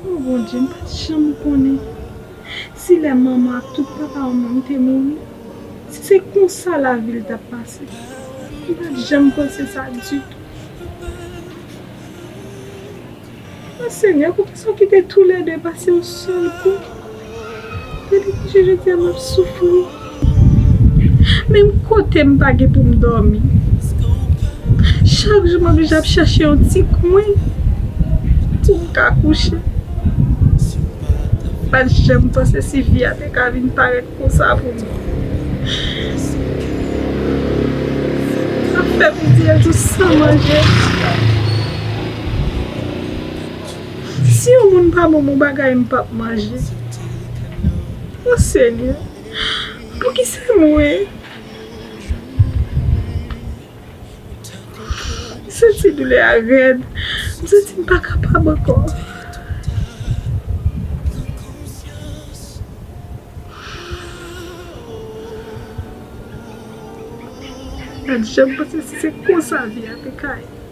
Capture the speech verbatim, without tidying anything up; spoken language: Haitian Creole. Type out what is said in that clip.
O Bondye, m pa t janm konnen si lè manman ak tout papa manman m te mouri, si se konsa lavi l t ap pase. M pa t janm panse sa ditou. O Senyè, poukisa w kite toulède pase yon sèl kou? Gade ki jan jodi a m ap soufri. Menm kote m pa gen pou m dòmi. Chak jou m oblije ap chache yon ti kwen pou m ka kouche. M pa t janm panse si vi a te ka vin parèt konsa pou mwen. Sa fè m di a tou san manje. Si yon moun pa ban m yon bagay, m p ap manje. O Senyè, poukisa mwen? M santi doulè a rèd. M santi m pa kapab ankò. M pa t janm panse si se konsa vi a te ka ye.